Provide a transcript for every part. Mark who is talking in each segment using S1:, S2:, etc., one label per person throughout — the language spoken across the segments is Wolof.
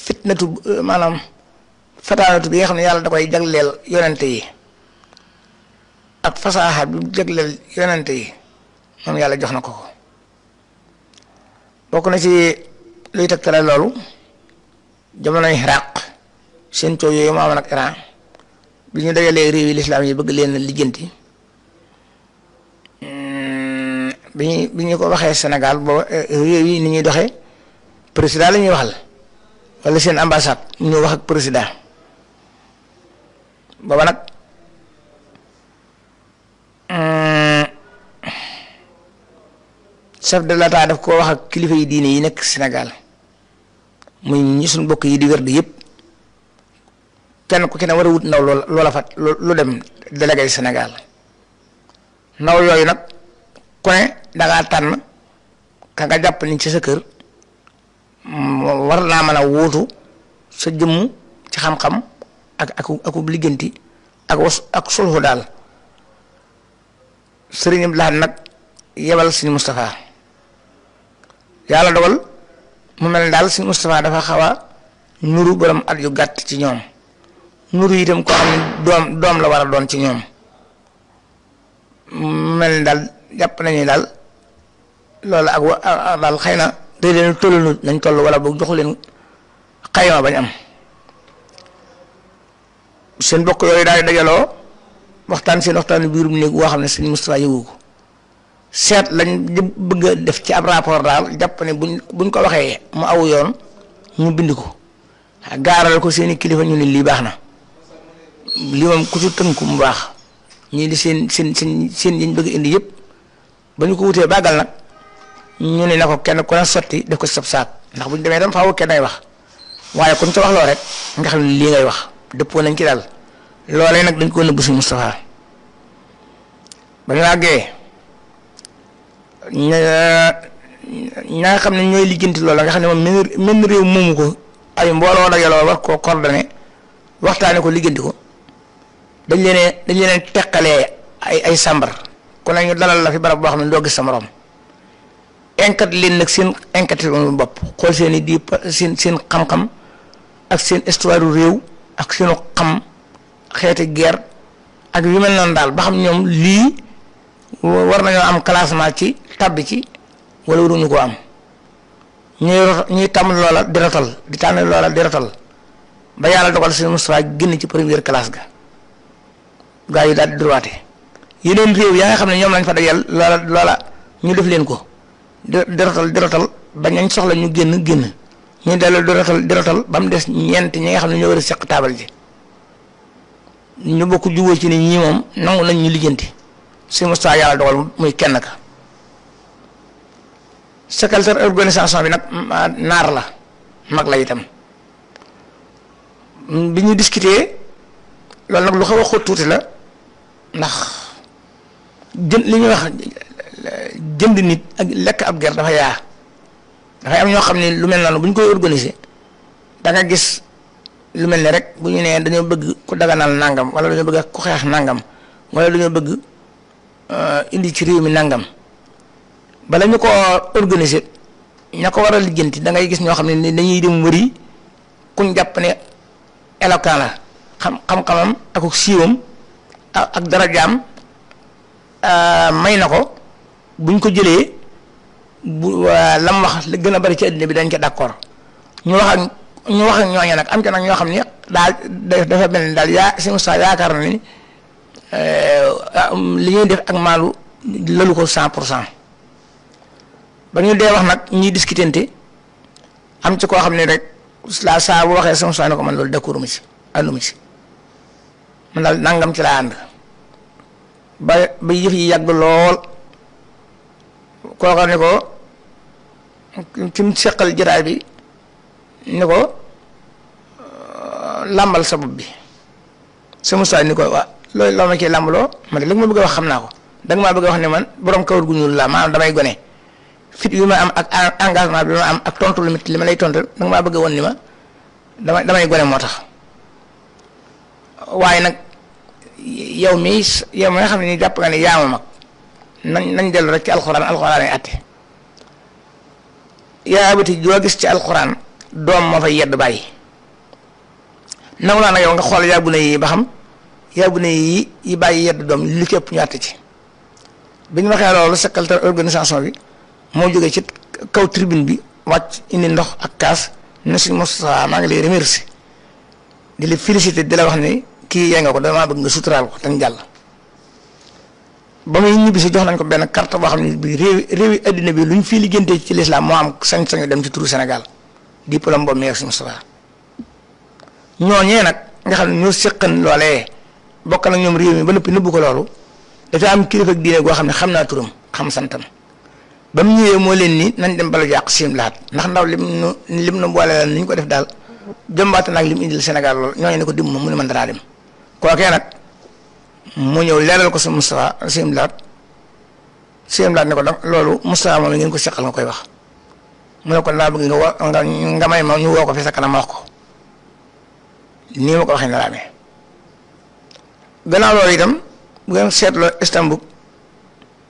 S1: fitnatu maanaam fataanatu bi nga xam ne yàlla da koy jagleel yonente yi ak fasaaxa bi jagleel yonente yi moom yàlla jox na ko ko bokk na ci luy tegtale loolu jamonoy Iraq seen coow yooyu mu amoon ak Iran bi ñu dajalee réew yi lislaam yi bëgg leen lijjanti bi ñu ko waxee Sénégal booba réew yi ni ñuy doxee président la ñuy waxal wala seen ambassade ñu wax ak président booba nag chef de l'État daf koo wax ak kilifa yi diine yi nekk Sénégal muy ñi suñ bokk yi di wér di yëpp kenn ku ci ne war a wut ndaw loola fat lu dem délégué Sénégal ndaw yooyu nag ku ne dangaa tànn ka nga jàpp ni ci sa kër war naa mën a wuutu sa jëmm ci xam-xam akub ligganti ak sulhu daal sëriñ Abdou nag yebal Sëriñ Moustapha yàlla dogal mu mel ne daal Sëriñ Moustapha dafa xaw a nuru borom at yu gàtt ci ñoom nuru itam koo xam ne doom la war a doon ci ñoom mu mel ne daal jàpp nañu daal loolu ak daal xëy na day leen tollu nañ toll wala boog joxu leen xayma bañ am seen bokk yooyu daal dajaloo waxtaan seen waxtaan biirum néeg woo xam ne Sëriñ Moustapha yëgu ko seet lañ bëgg a def ci ab rapport daal jàpp ne buñ ko waxee mu aw yoon ñu bind ko gaaral ko seeni kilifa ñu ne lii baax na lii moom ku ci tënku mu baax ñii di seen yiñ bëgg indi yëpp ba ñu ko wutee bàggal nag ñu ne na ko kenn ku ne sotti def ko sab saak ndax buñ demee tam faaw kenn ay wax waaye kon ca wax loo rek nga xam ne lii ngay wax dëppoo nañ ci daal loolee nag dañ ko nëbb Sëriñ Moustapha ba ñu àggee ña nga xam ne ñooy lijjanti loola nga xam ne moom mel réew moomu ko ay mbooloo dajaloo war koo coordonné waxtaane ko lijjanti ko dañ leen teqalee ay sambar ku ne ñu dalal la fi barab boo xam ne doo gis sa morom enquête leen nag seen enquête bopp xool seen i di seen xam-xam ak seen histoire réew ak seenu xam xeeti guerre ak yu mel noonu daal ba xam ñoom lii war nañoo am classement ci tabbi ci wala waruñu ko am ñuy tàmm loola di rotal di tànn loola di rotal ba yàlla dogal Sëriñ Moustapha génn ci première classe ga gaa yi daal di droité yeneen réew yaa nga xam ne ñoom lañ fa dajal loola ñu def leen ko di rotal ba ñañ soxla ñu génn ñu dellu di rotal ba mu des ñeent ñi nga xam ne ñoo war a seq taabal ji ñu bokk jubóo ci ni ñii moom nangu nañ ñu lijjanti Sëriñ Moustapha yàlla dogal muy kenn ka secrétaire organisation bi nag naar la mag la itam bi ñu discuter loolu nag lu xaw a xóot tuuti la ndax li ñuy wax jënd nit ak lekk ab ger dafa yaa dafay am ñoo xam ne lu mel noonu bu ñu koy organiser da nga gis lu mel ne rek bu ñu nee dañoo bëgg ku daganal nangam wala dañoo bëgg ku xeex nangam wala dañoo bëgg indi ci réew mi nangam bala ñu ko organiser ña ko war a lijjanti da ngay gis ñoo xam ne dañuy dem wëri kuñ jàpp ne éloquent la xam-xamam ak siiwam ak darajaam may na ko buñ ko jëlee lam wax li gën a bari ci àddina bi dañ ca d'accord ñu wax ak ñooña nag am ca nag ñoo xam ne daal dafa mel ni daal Sëriñ Moustapha yaakaar na ni li ñuy def ak maalu lalu ko 100%. ba ñu dee wax nag ñuy discutante am ci koo xam ne rek saa bu waxee sama soxna ko man loolu d'accord mu ci ànduma ci man daal nangam ci laa ànd ba yëf yi yàgg lool koo xam ne ko ki mu seqal jataay bi ni ko làmbal sa bopp bi sama soxna ni ko waa loolu loo ma ciy làmbaloo man de li ma bëgg a wax xam naa ko danga maa bëgg a wax ne man borom kawar gu ñuul laa maanaam damay gone fit bi ma am ak engagement bi ma am ak tontu lu li ma lay tontu danga maa bëgg woon ni ma damay gone moo tax waaye nag yow mi nga xam ne ni jàpp nga ne yaa ma mag nañ dellu rek ci alxuraan ay atte yaa abati joo gis ci alxuraan doom moo fay yedd bàyyi nangu naa nag yow nga xool yàggu na yi ba xam yàggu na yi bàyyi yedd doom li ci ëpp ñu àtte ci bi ñu waxee loolu secrétaire organisation bi moo jógee ci kaw tribune bi wàcc indi ndox ak kaas ne suñ Moustapha maa ngi lay remercier di la féliciter di la wax ne kii yee nga ko damaa bëgg nga suturaal ko te ñu jàll ba muy ñibbi si jox nañ ko benn carte boo xam ne bi réewi addina bi lu ñu fii liggéeyante ci l'islam moo am sañ-sañu dem ci turu Sénégal diplôme boobu nekk si Moustapha ñooñee nag nga xam ne ñoo seqan loolee bokk nag ñoom réew mi ba noppi nëbbu ko loolu dafa am kilifa ak diine goo xam ne xam naa turam xam santam ba mu ñëwee moo leen ni nañ dem bala jàq sim laat ndax ndaw lim nu boole la ni ñu ko def daal jëmbaate nag lim indil Sénégal loolu ñooñu ne ko dim mu ne man danaa dem kookee nag mu ñëw leeral ko sa Moustapha sim laat ne ko loolu Moustapha moom ngeen ko seqal nga koy wax mu ne ko laa bëgg nga may ma ñu woo ko fi sa kanam wax ko nii ma ko waxee ne la amee gannaaw loolu itam bu ngeen seetloo Istanbul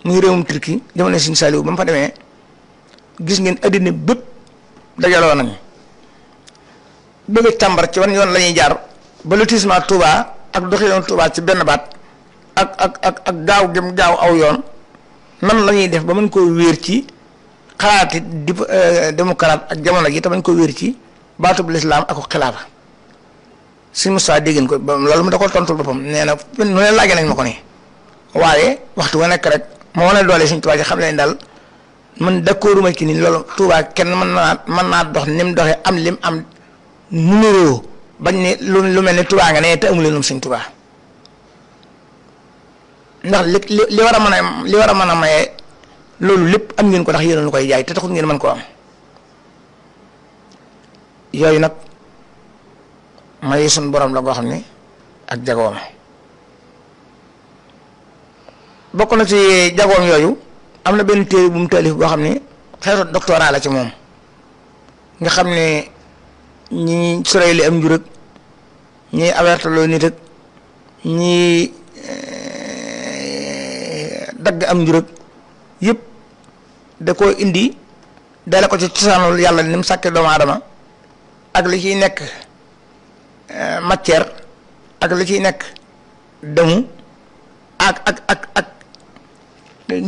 S1: muy réewum Turquie jamono Sëñ Saaliw ba mu fa demee gis ngeen addina bépp dajaloo nañu bëgg càmbar ci wan yoon la ñuy jaar ba lotissement Touba ak doxalin Touba ci benn baat ak gaaw gëm gaaw aw yoon nan la ñuy def ba mën koo wéer ci xalaati démocrate ak jamono ji te bañ koo wéer ci baatub lislaam ak xilaafa Sëñ Moustapha dégg ko ba loolu mu da ko tontul boppam nee na nu leen laajee nañ ma ko nii waaye waxtu wa nekk rek moo wane doole Sëñ Tuubaa ci xam leen daal man d'accorduma ci ni loolu Tuubaa kenn mën naa dox ni mu doxee am lim am numéro bañ ne lu mel ne Tuubaa nga ne te amu leen Sëñ Tuubaa ndax li war a mën a maye loolu lépp am ngeen ko ndax yéen a lu koy jaay te taxul ngeen mën koo am yooyu nag may suñ borom la goo xam ne ak jagoom bokk na ci jagoom yooyu am na benn téere bu mu taalif boo xam ne xeetu doctorat la ci moom nga xam ne ñi sorey li am njurëg ñi awertaloo nit ak ñi dagg am njurëg yëpp da koo indi dale ko ci cosaanul yàlla ni mu sàkkee doomu aadama ak li ciy nekk matière ak li ciy nekk demu ak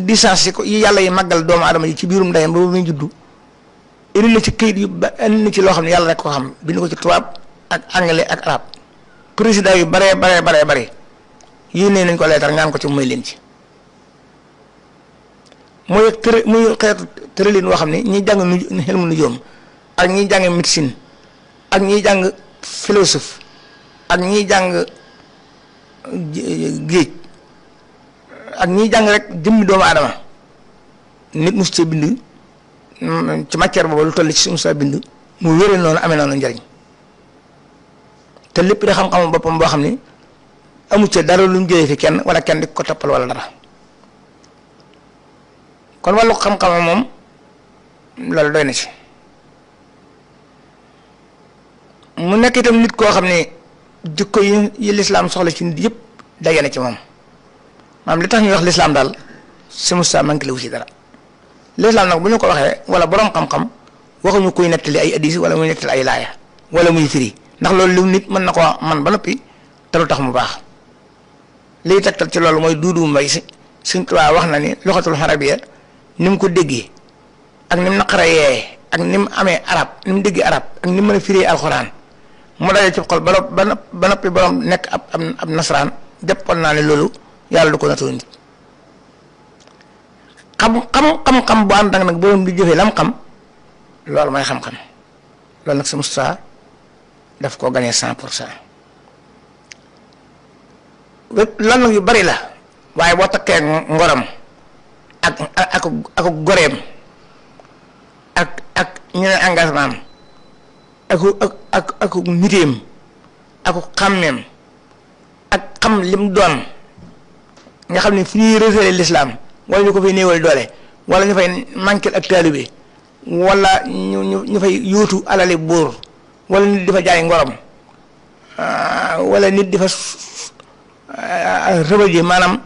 S1: distance yi ko yi yàlla yi màggal doomu aadama yi ci biirum ndeyam ba muy juddu indi na ci këyit yu ba indi na ci loo xam ne yàlla rek ko xam bind ko ci tubaab ak anglais ak arab président yu bare yónnee nañ ko leetar ñaan ko ci mooy leen ci muy xeetu tëralin woo xam ne ñiy jàng nu xel mu nu joom ak ñiy jàng médecine ak ñiy jàng philosophe ak ñiy jàng géej ak ñiy jàng rek jëmmi doomu aadama nit mus ci bind ci matière boobu lu toll ci suñu saa bind mu wéree noonu amee noonu njariñ te lépp da xam-xamu boppam boo xam ne amu ca dara lu mu jëlee fi kenn wala kenn di ko toppal wala dara kon wàllu xam-xamam moom loolu doy na ci mu nekk itam nit koo xam ne jikko yi lislaam soxla ci nit yëpp daje na ci moom maanaam li tax ñuy wax lislaam daal si Moustapha manqué wu ci dara lislaam nag bu ñu ko waxee wala borom xam-xam waxuñu kuy nettali ay hadiis wala muy nettali ay laaya wala muy firi ndax loolu lu nit mën na ko man ba noppi te lu tax mu baax liy tegtal ci loolu mooy Duudu Mbay si Sëñ Tuubaa wax na ni luxatul xarabiya ni mu ko déggee ak ni mu naqaree ak ni mu amee arab ni mu déggee arab ak ni mu mën a firee alxuraan mu dajee ci xol ba noppi borom nekk ab nasaraan jàppoon naa ne loolu yàlla du ko natoo nit xam-xam bu ànd ak nag borom di jëfee lam xam loolu mooy xam-xam loolu nag si Moustapha daf koo gagné 100%. lan nag yu bari la waaye boo takkee ngoram ak goreem ak ñeneen engagement am ak niteem ak xàmmeem ak xam lim doon nga xam ne fu ñuy référé l'islam wala ñu ko fay néewal doole wala ñu fay manqué ak taalibe wala ñu fay yóotu alali buur wala nit di fa jaay ngorom wala nit di fa rëbëje maanaam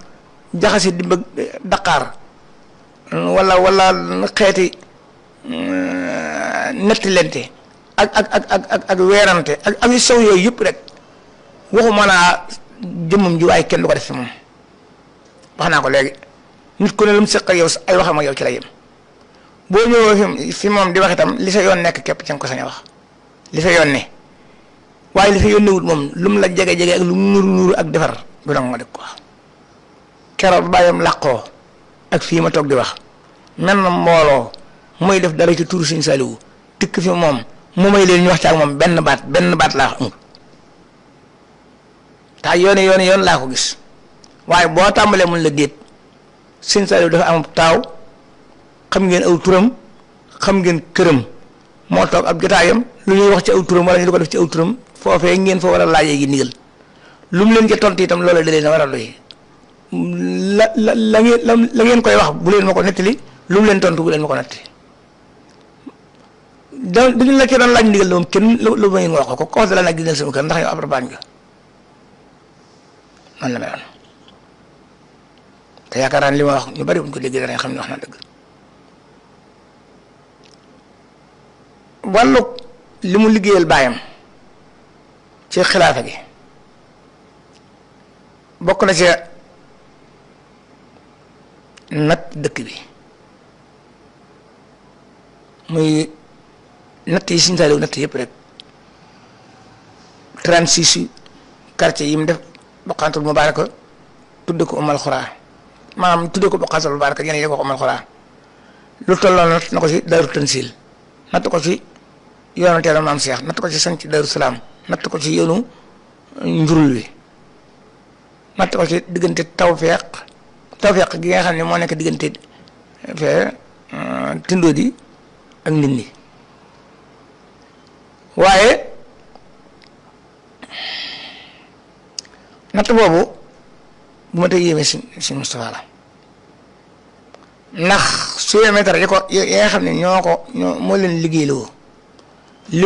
S1: jaxasi di bëgg Dakar wala xeeti netti lente ak weerante ak yu sew yooyu yëpp rek waxuma naa jëmmam ji waaye kenn du ko def fi moom wax naa ko léegi nit ku ne lu mu seq ak yow ay waxam ak yow ci la yem boo ñëwee fi moom di wax itam li sa yoon nekk képp ca nga ko sañ a wax li sa yoon ne waaye li sa yoon newut moom lu mu la jege-jege ak lu mu nuuru ak defar du danga ma dëkk ko keroog bàyyam làqoo ak fii ma toog di wax mel na mbooloo muy def dara ci turu Sëñ Saaliwu tikk fi moom mu may leen ñu wax ci ak moom benn baat laa wax amul taa yoon laa ko gis waaye boo tàmbalee mun la déet Sëñ Saaliwu dafa am taaw xam ngeen aw turam xam ngeen këram moo toog ab jotaayam lu ñuy wax ci aw turam wala ñu di ko def ci aw turam foofee ngeen fa war a laajee gi ndigal lu mu leen ca tontu itam loola da leen a war a doy la ngeen koy wax bu leen ma ko nettali lu mu leen tontu bu leen ma ko nettali dañu la ci doon laaj ndigal moom kenn lu ma ngeen wax ko ko la nag dina sama kër ndax yow ab rabaan nga noonu la meloon te yaakaar naa li ma wax ñu bari buñ ko déggee danañ xam ne wax na dëgg wàllu li mu liggéeyal baayam ci xilaafa gi bokk na ci natt dëkk bi muy natt yi Sëñ Saaliw natt yëpp rek 36 quartier yi mu def Boqatul Mubaaraka tudde ko Umal Xuraa maanaam tudde ko Boqatul Mubaaraka yeneen yi ko Umal Xuraa lu tolloon natt na ko ci Daaru Tansil natt ko ci yoonu teelam Maam Seex natt ko ci sanc Daaru Salaam natt ko ci yoonu njurul wi natt ko ci diggante tawfeeq gi nga xam ne moo nekk diggante fee tindoo di ak nit ñi waaye natt boobu bu ma tey yéeme si Moustapha la ndax su métar yi nga xam ne moo leen liggéeyloo li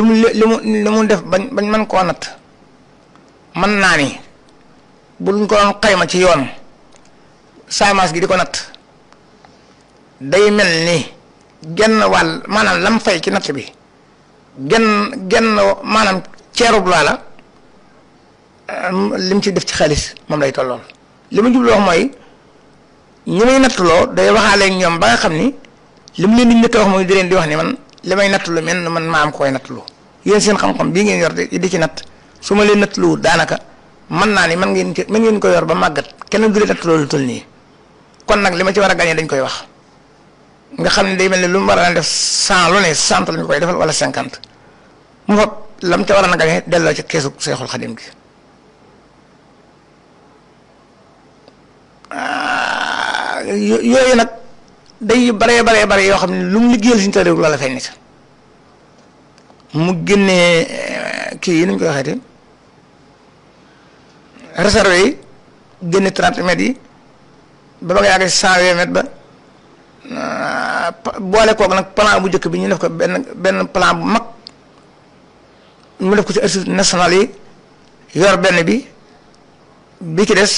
S1: mu def bañ mën koo natt mën naa ni buñ ko doon xayma ci yoon saamaas gi di ko natt day mel ni genn wàll maanaam lam fay ci natt bi genn maanaam ceerub loola lim ci def ci xaalis moom lay tollool li ma jubloo wax mooy ñi may nattuloo day waxaale ak ñoom ba nga xam ni li mu leen di njëkk a wax mooy di leen di wax ni man li may nattulu man maa am koy nattulu yéen seen xam-xam bii ngeen yor di ci natt su ma leen nattulu daanaka mën naa ni man ngeen ko yor ba màggat kenn du leen nattuloo lu toll nii kon nag li ma ci war a gañee dañ koy wax nga xam ne day mel ni lu mu war a def 100 lu ne 60 lañ koy defal wala 50 mu fa lam ca war a gañee delloo ci keesu Seexul Xadim gi yooyu nag day bare yoo xam ne lu mu liggéeyal Sëñ Saaliw loola feeñ na ca mu génnee kii yi nuñ koy waxeeti réserve yi génne 30 mètres yi ba nga yàgg si 120 mètres ba boole koog nag plan bu njëkk bi ñu def ko benn plan bu mag mu def ko ci archives nationales yi yor benn bi ci des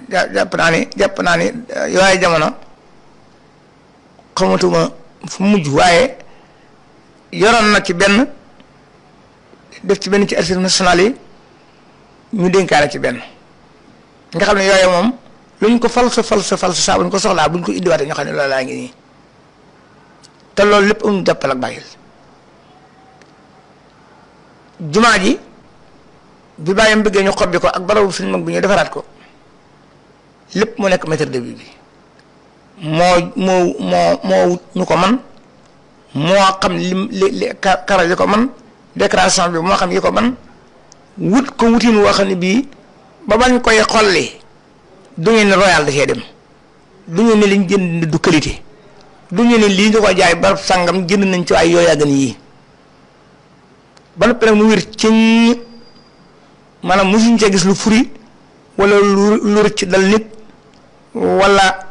S1: jàpp naa ni yooyu jamono xamatuma fu mujj waaye yoroon na ci benn def ci benn ci archives nationales yi ñu dénkaale ci benn nga xam ne yooyu moom luñ ko falsa saa buñ ko soxlaa buñ ko indiwaatee ñoo xam ne loolu laa ngi nii te loolu lépp amul jàppal ak bàyyil jumaa ji bi bàyyam bëggee ñu xobbi ko ak barabu suñ mag bi ñu defaraat ko lépp mu nekk maître d'œuvre bi moo wut ñu ko man moo xam li kara yi ko man décoration bi moo xam yi ko man wut ko wutin woo xam ne bii ba bañ koy xolli du ñu ne royal da cee dem du ñu ne liñ jënd du qualité du ñu ne lii nga ko jaay barab sàngam jënd nañ ci ay yooyaa gën yii ba noppi nag mu wér ci maanaam mosuñ cee gis lu furi wala lu rëcc dal nit wala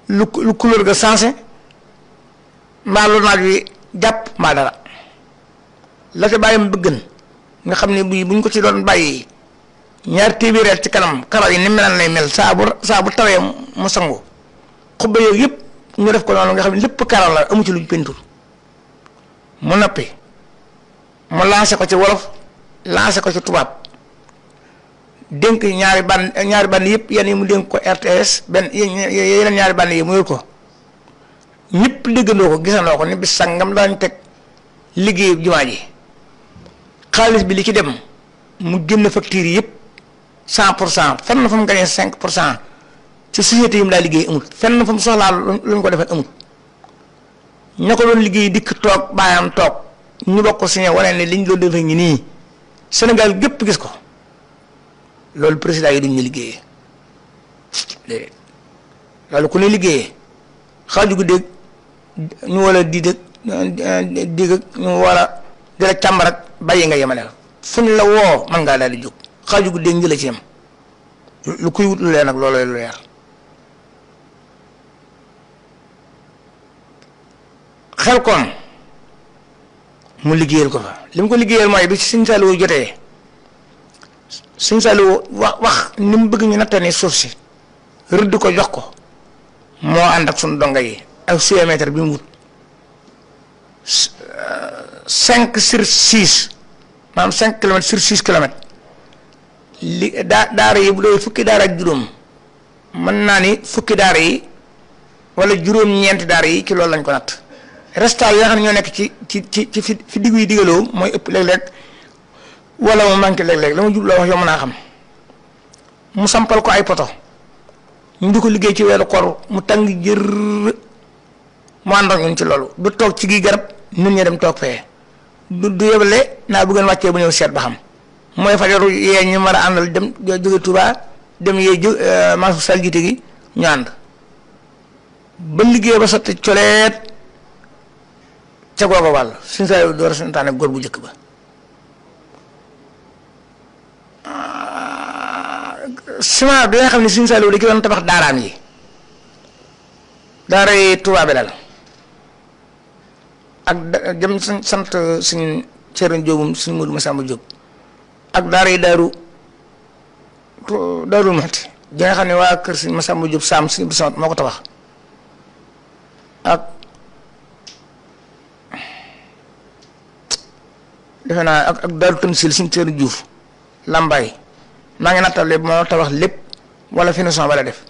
S1: lu couleur ga sensé mbaa lu naaj wi jàpp mbaa dara la ca bàyyam bëggan nga xam ne buñ ko ci doon bàyyi ñaar téeméer ci kanam karaw yi ni melan lay mel saa bu tawee mu sangu xubba yooyu yëpp ñu def ko noonu nga xam ne lépp karaw la amu ci luñ peinture mu noppi mu lancé ko ci wolof lancé ko ci tubaab dénk ñaari band yëpp yenn yi mu dénk ko RTS benn yeneen ñaari band yi mu yor ko ñëpp déggandoo ko gisandoo ko ni bis sangam daañu teg liggéeyu jumaa ji xaalis bi li ci dem mu génn facture yi yëpp 100% fenn fa mu gañee 5% ci société yi mu daa liggéey amul fenn fa mu soxlaa lu ñu ko defee amul ña ko doon liggéey dikk toog baayam toog ñu bokk ko signé wane ne liñ doon defee ngi nii Sénégal gépp gis ko loolu président yi duñ ñu liggéeyee déedéet loolu ku ne liggéeyee xaaju guddeeg ñu wala digg ñu wala di la càmbar ak bàyyi nga yemale fuñ la woo mën ngaa daal di jóg xaaju guddeeg njëla ci yem lu kuy wut lu leer nag loolu lu leer xel koom mu liggéeyal ko fa li mu ko liggéeyal mooy bi Sëñ Saaliwu jotee Sëñ Saaliwu wax ni mu bëgg ñu natta ni suuf si rëdd ko jox ko moo ànd ak suñu donga yi ak géomètre bi mu wut 5/6 maanaam 5 kilomètres sur 6 kilomètres li daara yi bu doon fukki daara ak juróom mën naa ni fukki daara yi wala juróom-ñeenti daara yi ci loolu lañ ko natt restat yi nga xam ne ñoo nekk ci fi diggu yi digaloo mooy ëpp léeg-léeg wala mu manqué léeg-léeg la ma jubloo wax yow mën naa xam mu sampal ko ay poto ñu di ko liggéey ci weeru koor mu tàng jër mu ànd ak ñun ci loolu du toog ci gi garab nit ñi dem toog fee du yebale naa bëggoon wàccee bu ñëw seet ba xam mooy fajaru yee ñu mën a àndal dem jóge Touba dem yee maasu sal jiite gi ñu ànd ba liggéey ba sotti coleet ca googa wàll suñu saa door a santaane góor bu njëkk ba ciment bi nga xam ne suñu saa da ki doon tabax daaraam yi daara yi Touba bi dal ak jëm sant suñ Thierno Diop suñ Modou Massamba Diop ak daara yi daaru Mati ji nga xam ne waa kër suñ Massamba Diop Sam suñu bisamot moo ko tabax ak defe naa ak daaru Tansil suñ Thierno Diouf Lambaay maa ngi nattale bu ma tabax lépp wala finition ba la def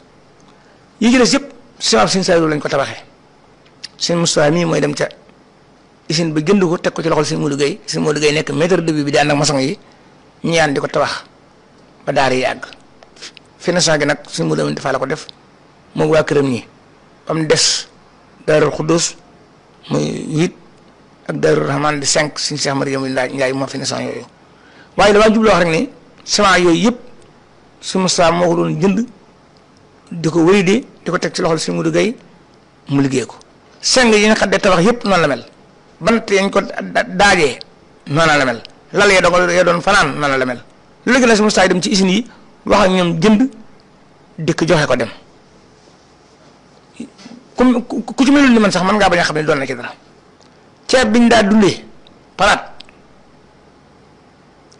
S1: yi ci des yëpp ciment suñ Saliou lañ ko tabaxee suñ Moustapha mii mooy dem ca usine ba jënd ko teg ko ci loxol suñ Modou Gueye nekk maître de bi di ànd ak maçon yi ñu yaan di ko tabax ba daara yi àgg finition gi nag suñ Modou Amin dafa la ko def moom waa këram ñi am des Daarul Xuddoos muy 8 ak Daarul Rahman di 5 suñ Cheikh Mariam Ndiaye moo finition yooyu waaye damaa jubloo wax rek ni ciment yooyu yëpp su Moustapha moo ko doon jënd di ko wéy di ko teg ci loxol suñ Modou Gueye mu liggéey ko seng yi nga xam ne tabax yëpp noonu la mel bant yañ ko daajee noonu la mel lal ya doon fanaan noonu la mel léegi la si Moustapha dem ci usine yi wax ak ñoom jënd dikk joxe ko dem ku ci melul ni man sax mën ngaa bañ a xam ne doon na ci dara ceeb biñ daa dundee palaat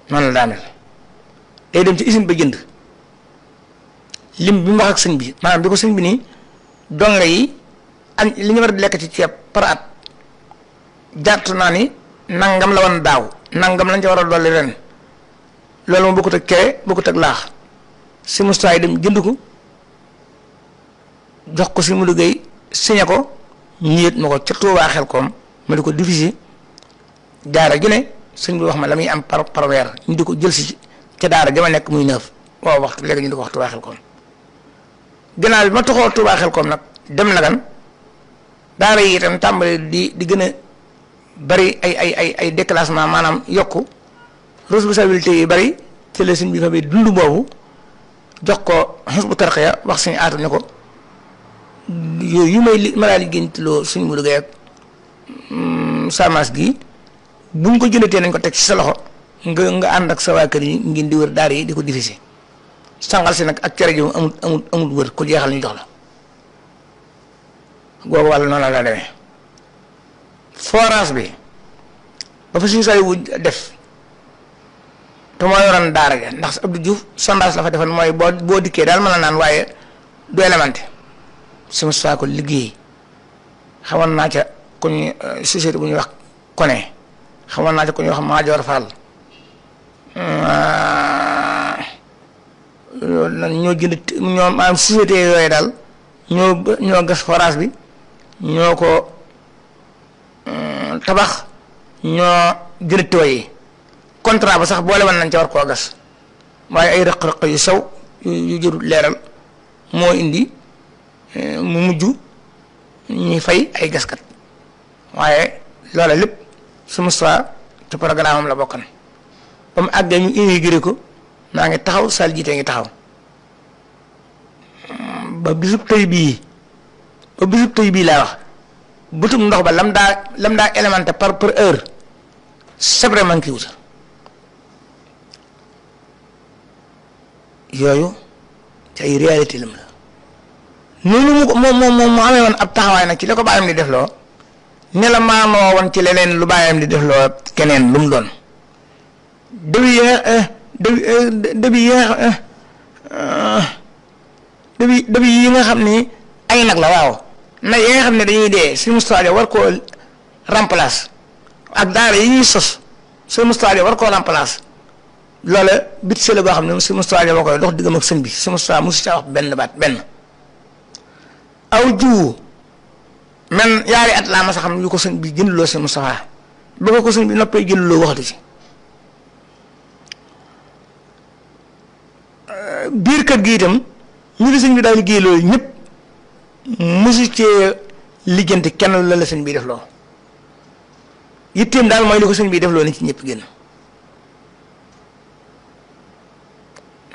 S1: noonu la daa mel day dem ci usine ba jënd lim bi mu wax ak sëñ bi maanaam bi ko sëñ bi nii donga yi añ li ñu war di lekk ci ceeb par at jàtt naa ni nangam la woon daaw nangam lañ ca war a dolli ren loolu moom bokkut ak kere bokkut ak laax si Moustapha yi dem jënd ko jox ko si mu liggéey signé ko ñu yët ma ko ca Touba Xelkom ma di ko diffuser daara ju ne sëñ bi wax ma la muy am par weer ñu di ko jël si ca daara jama nekk muy 9 waaw waxtu léegi ñu di ko wax Touba Xelkom gannaaw bi ma toxoo Touba Xelkom nag dem na gan daara yi itam tàmbali di gën a bari ay déclassement maanaam yokku responsabilité yi bari ci la sëñ bi fa bi dund boobu jox ko Hizbut Tarqiyyah wax suñu aatu ne ko yooyu ma laa liggéeyantuloo suñu mu liggéey ak samas gi buñ ko jëlatee nañ ko teg ci sa loxo nga ànd ak sa waa kër yi ngeen di wër daara yi di ko diffuser sangal si nag ak cere ji amul wër ku jeexal ñu jox la googu wàll noonu la demee forage bi ba fa suñu saa yu def te moo yoroon daara ja ndax Abdou Diouf sondage la fa defoon mooy boo dikkee daal mën na naan waaye du élémenté sama saa ko liggéey xamoon naa ca ku ñuy société bu ñuy wax Kone xamoon naa ca ku ñuy wax Maajoor Fall ñoo jënd ñoo maanaam société yooyu daal ñoo gas forage bi ñoo ko tabax ñoo jënd tuyau yi contrat ba sax boole woon nañ ca war koo gas waaye ay rëq-rëq yu sew yu jërul leeral moo indi mu mujj ñuy fay ay gaskat waaye loola lépp su Moustapha ci programme am la bokkan ba mu àggee ñu inauguré ko maa ngi taxaw sal jiite ngi taxaw ba bisub tey bii laa wax butum ndox ba lam daa élémenté par heure sabre manqué wuta yooyu ci ay réalité lam la noonu mu amee woon ab taxawaay nag ci la ko bàyyam di def loo ne la maanoo woon ci leneen lu bàyyam di def loo keneen lu mu doon dëbi yi nga xam ni ay nag la waaw nag yi nga xam ne dañuy dee si Moustapha war koo remplacer ak daara yi ñuy sos si Moustapha war koo remplacer loola bit sële boo xam ne si Moustapha boo koy dox diggam ak sëñ bi si Moustapha mosu ca wax benn baat benn aw jiwu man yaari at laa ma sa xam yu ko sëñ bi jëndloo si Moustapha ba ko sëñ bi noppee jëndloo waxatu ci biir kër gi itam ñu ngi sëñ bi daal liggéey loolu ñëpp mosu cee lijjanti kenn la sëñ bi def loo yitteem daal mooy li ko sëñ bi def loo ni ci ñëpp génn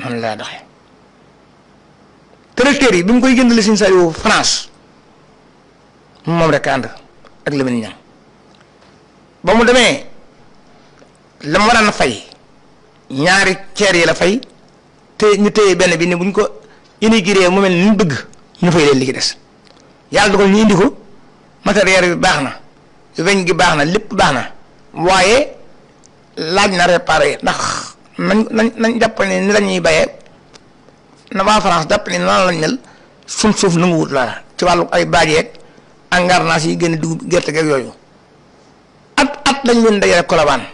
S1: noonu laa doxee tracteurs yi bi mu koy jëndale sëñ Saliou France moom rek ànd ak Lamine Niang ba mu demee la mu war a fay ñaari ceer yi la fay te ñu téye benn bi ni buñ ko inauguré mu mel ni ñu bëgg ñu fay leen li ci des yàlla dogal ñu indi ko matériel bi baax na weñ gi baax na lépp baax na waaye laaj na réparé ndax nañ jàpp ne ni la ñuy bayee na waa France jàpp ne noonu lañ mel suuf nu mu wut laa ci wàllu ay baajeeg engrais yi gën a dugub gerte geeg yooyu at dañ leen dajale Colobane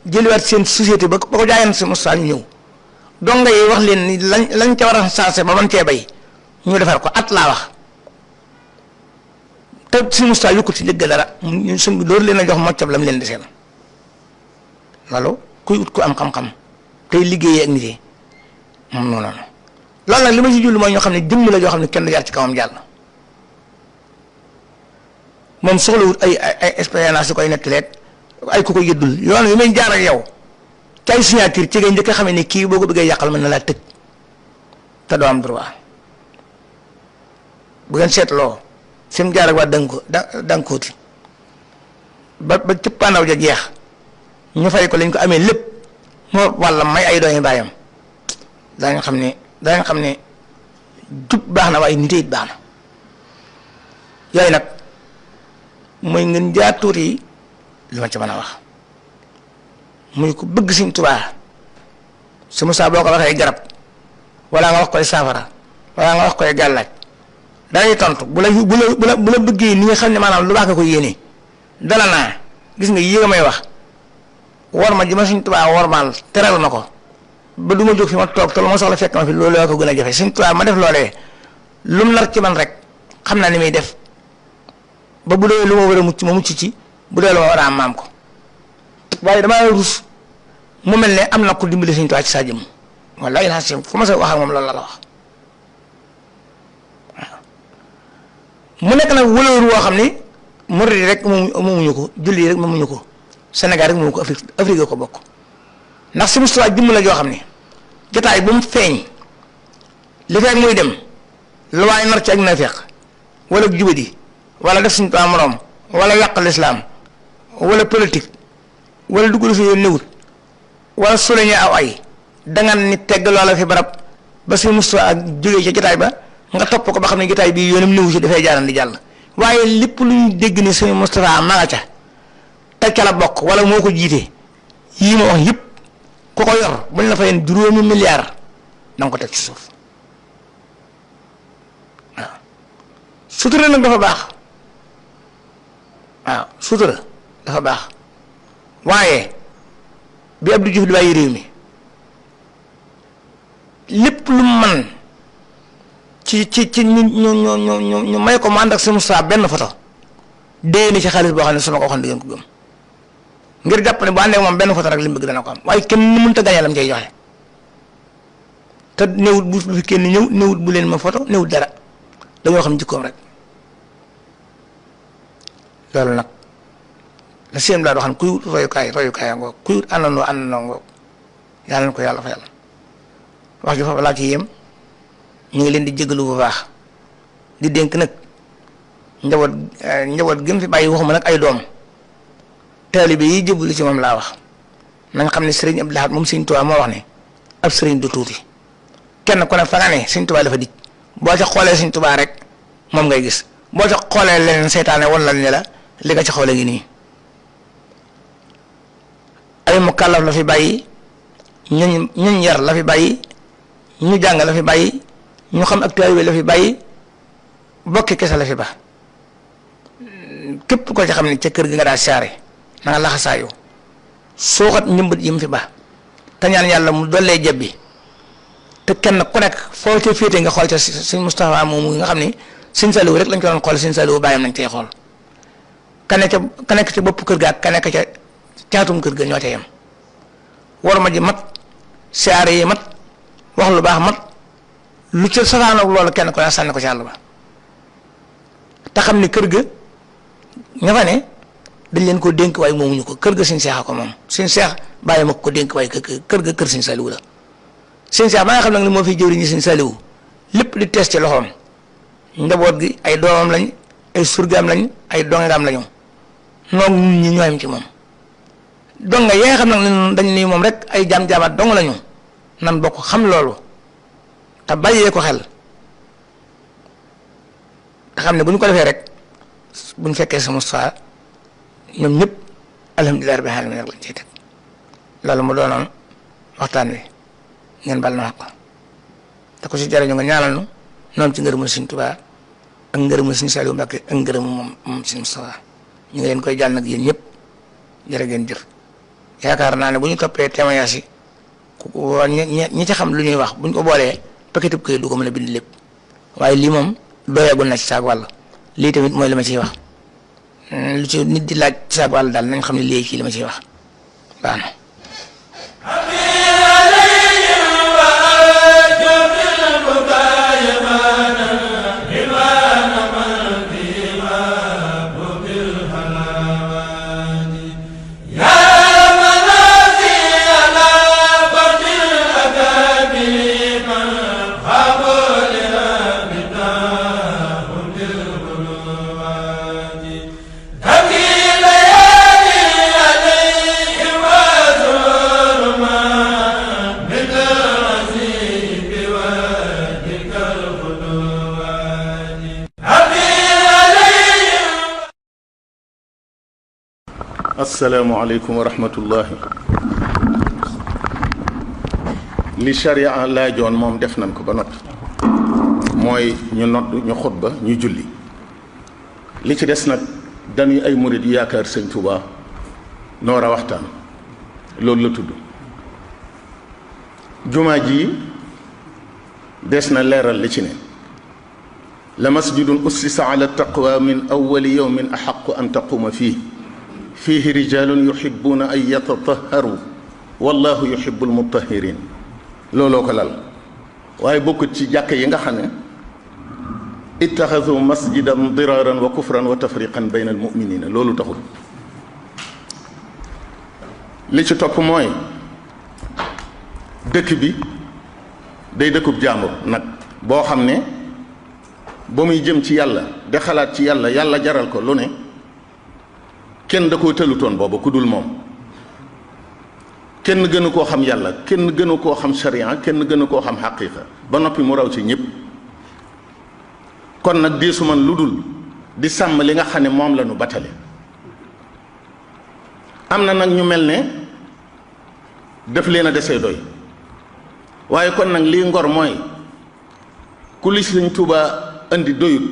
S1: jëliwaat seen société ba ko jaayan si Moustapha ñu ñëw donga yi wax leen ni lañ ca war a sensé ba mën cee bay ñu defar ko at laa wax te si Moustapha yokkut si njëgg dara ñu sëñ bi door leen a jox moccab lam leen di seen loolu kuy ut ku am xam-xam tey liggéeyee ak nit yi moom noonu loolu nag li ma si julli mooy ñoo xam ne jëmm la joo xam ne kenn du jaar ci kawam jàll moom soxlawut ay expérience yu koy nettaleeg ay ku ko yëddul yoon wi may jaar ak yow ci ay signature ci ngay njëkk a xamee ni kii boo ko bëggee yàqal mën na laa tëj te doo am droit bu ngeen seetloo fi mu jaar ak waa dankooti ba cëppaandaw ja jeex ñu fay ko lañ ko amee lépp moo walla may ay doomi baayam daañu xam ne jub baax na waaye nit it baax na yooyu nag mooy ngeen jaar tuuti yi li ma ci mën a wax muy ko bëgg Sëñ Tuubaa su Musaa boo ko waxee garab wala nga wax koy saafara wala nga wax koy gàllaaj dalay tontu bu la bëggee ni nga xam ne maanaam lu baax nga ko yéene dala naa gis nga yii nga may wax war ma ji ma Sëñ Tuubaa wormaal teral ma ko ba du ma jóg fi ma toog te lu ma soxla fekk ma fi loolu la ko gën a jafe Sëñ Tuubaa ma def loolee lu mu nar ci man rek xam naa ni muy def ba bu dee lu ma war a mucc ma mucc ci bu dee lu ma war a am maam ko waaye damaa rus mu mel ne am na ko dimbali Sëñ Tuubaa ci saa jëm wallaahi naa si fu ma sa wax ak moom loolu la wax waaw mu nekk nag wëlooru woo xam ni murid rek moomuñu ko julli rek moomuñu ko Sénégal rek moomu ko Afrique ko bokk ndax si Moustapha jëmm la joo xam ne jotaay bu mu feeñ li fekk muy dem lu waaye nar ci ak nafeq wala jubadi wala def Sëñ Tuubaa moroom wala yàq lislaam wala politique wala dugg fi yoon néwut wala souligné aw ay dangan ni tegg loola fi barab ba si Moustapha ak jógee ca jotaay ba nga topp ko ba xam ne jotaay bii yoonam néwu ci dafay jaaran di jàll waaye lépp lu ñu dégg ni Sëñ Moustapha ma nga ca te ca la bokk wala moo ko jiite yii ma wax yëpp ku ko yor buñ la fayeen $5 milliards da nga ko teg ci suuf waaw sutura nag dafa baax waaw sutura dafa baax waaye bi Abdou Diouf di bàyyi réew mi lépp lu man ci ñu may ko mu ànd ak sunu saa benn photo dee ni ci xaalis boo xam ne su ma ko waxoon di ngeen ko gëm ngir jàpp ne bu àndee moom benn photo rek li mu bëgg dana ko am waaye kenn mënut a gañe lam cay joxe te néewut bu fi kenn ñëw néewut bu leen ma photo néewut dara dañoo xam jikkoom rek loolu nag la siem daa doo xam kuy wut royukaay ngoog kuy wut àndandoo ngoog yàlla na ko yàlla fa yàlla wax ji foofu laa ci yem ñu ngi leen di jégalu bu baax di dénk nag njaboot gi mu fi bàyyi waxuma nag ay doom taalibe yi jébbalu ci moom laa wax nañ xam ne sëriñ Abdou Lahad moom sëriñ Tuubaa moo wax ne ab sëriñ du tuuti kenn ku ne fa nga ne sëriñ Tuubaa dafa dij boo ca xoolee sëriñ Tuubaa rek moom ngay gis boo ca xoolee leneen seytaane wan la ne la li nga ci xoolee ngi nii ay mukallaf la fi bàyyi ñuñ yar la fi bàyyi ñu jàng la fi bàyyi ñu xam ak taalibe la fi bàyyi bokki kese la fi ba képp ko ci xam ne ca kër gi nga daa saare na nga laxasaayu suuxat njëmbat yi mu fi ba te ñaan yàlla mu dollee jebbi te kenn ku nekk foo ca féete nga xool ca sëñ Moustapha moomu nga xam ni sëñ Saliou rek lañ ko doon xool sëñ Saliou bàyyam nañ cee xool ka nekk ca bopp kër ga ak ka nekk ca caatum kër ga ñoo ca yem war ma ji mat saare yi mat wax lu baax mat lu ca safaanoog loolu kenn ku ne sànni ko ci àll ba te xam ni kër ga ña fa ne dañ leen ko dénk waaye moomuñu ko kër ga sëñ Seex ko moom sëñ Seex bàyyi ma ko dénk waaye kër ga kër sëñ Saliou la sëñ Seex ba nga xam nag ne moo fiy jëwriñu sëñ Saliou lépp di tees ci loxoom njaboot gi ay doomam lañ ay surgaam lañ ay dongaam lañu noonu ñun ñi ñooyam ci moom donga yi nga xam nag ne dañ ni moom rek ay jaam-jaamaat dong lañu nan bokk xam loolu te bàyyee ko xel te xam ne bu ñu ko defee rek bu ñu fekkee sama saa ñoom ñëpp alhamdulilah rabbil alamin rek lañ ciy teg loolu mu doonoon waxtaan wi ngeen bal na wax ko te ko si jariñu nga ñaanal nu noonu ci ngërëmul Sëñ Tuubaa ak ngërëmul Sëñ Saliou Mbàkke ak ngërëmul moom Sëñ Mustafaa ñu ngi leen koy jàll nag yéen ñëpp jërë ngeen jëf yaakaar naa ne bu ñu toppee témoignage yi ñi ci xam lu ñuy wax bu ñu ko boolee paquetub këyit du ko mën a bind lépp waaye lii moom doyagul na ci saag wàll lii tamit mooy li ma ciy wax lu ci nit di laaj ci saag wàll daal nañ xam ne léegi kii li ma ciy wax baax na
S2: asalaamualeykum wa rahmatullahi li sharia laajoon moom def nañ ko ba noppi mooy ñu nodd ñu xutba ñu julli li ci des nag dañuy ay murid yu yaakaar sëñ Tuubaa noor a waxtaan loolu la tudd jumaa ji des na leeral li ci ne la masjidun ussisa ala taqwa min awwali yawmin axaqu an taquma fiihi rijaalun yuhibbuuna an yatatahharu wallahu yuhibbul mutahhirin looloo ko lal waaye bokkut ci jàkk yi nga xam ne ittaxasu masjidan diraaran wa kufran wa tafriqan bayna al muminina loolu taxul li ci topp mooy dëkk bi day dëkkub jàmbur nag boo xam ne ba muy jëm ci yàlla de xalaat ci yàlla yàlla jaral ko lu ne kenn da koo tëlutoon booba ku dul moom kenn gënu koo xam yàlla kenn gënu koo xam sharia kenn gënu koo xam xaqiiqa ba noppi mu raw ci ñëpp kon nag diisu man lu dul di sàmm li nga xam ne moom la ñu batale am na nag ñu mel ne def leen a desee doy waaye kon nag lii ngor mooy ku li Sëñ Tuubaa indi doyut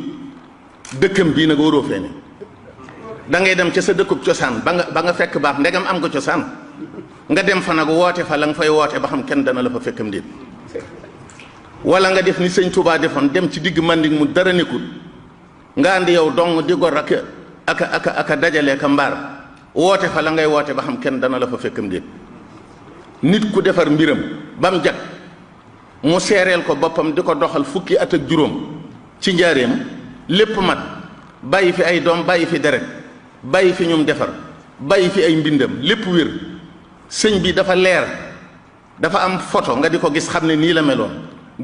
S2: dëkkam bii nag waroo fee ne da ngay dem ca sa dëkkub cosaan ba nga fekk baax ndegam am nga cosaan nga dem fa nag woote fa la nga fay woote ba xam kenn dana la fa fekkam déet wala nga def ni sëñ Touba defoon dem ci digg Manding mu dara nekkul nga andi yow dong di gor aka dajale ka mbaar woote fa la ngay woote ba xam kenn dana la fa fekkam déet nit ku defar mbiram ba mu jag mu seereel ko boppam di ko doxal fukki at ak juróom ci njaareem lépp mat bàyyi fi ay doom bàyyi fi deret bàyyi fi ñum defar bàyyi fi ay mbindam lépp wér sëñ bi dafa leer dafa am photo nga di ko gis xam ne nii la meloon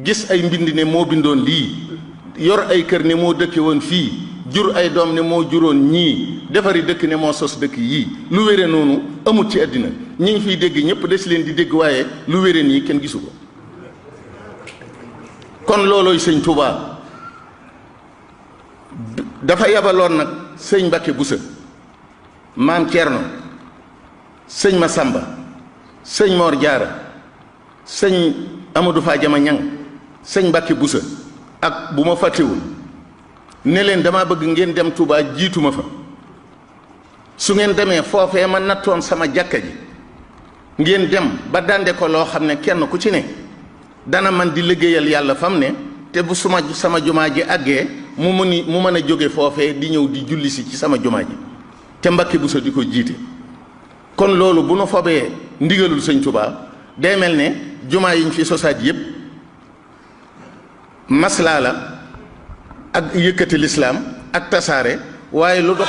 S2: gis ay mbind ne moo bindoon lii yor ay kër ne moo dëkke woon fii jur ay doom ne moo juróon ñii defari dëkk ne moo sos dëkk yii lu wére noonu amut ci àddina ñi ngi fiy dégg ñëpp des leen di dégg waaye lu wére nii kenn gisu ko kon loolooy sëñ Touba dafa yabaloon nag sëñ Mbacke Boussa maam Thierno sëñ Massamba sëñ Mor Diarra sëñ Amadou Fadiama Ñang sëñ Mbacke Boussa ak bu ma fàttewul ne leen dama bëgg ngeen dem Touba jiituma fa su ngeen demee foofee ma nattoon sama jàkka ji ngeen dem ba dande ko loo xam ne kenn ku ci ne dana man di liggéeyal yàlla fam ne te bu sama jumaa ji àggee mu mën a jóge foofee di ñëw di julli si ci sama jumaa ji te Mbacke Bousso di ko jiite kon loolu bu nu fobee ndigalul sëñ Touba day mel ne jumaa yi ñu fi sosaat yépp maslaa la ak yëkkati lislaam ak tasaare waaye lu dox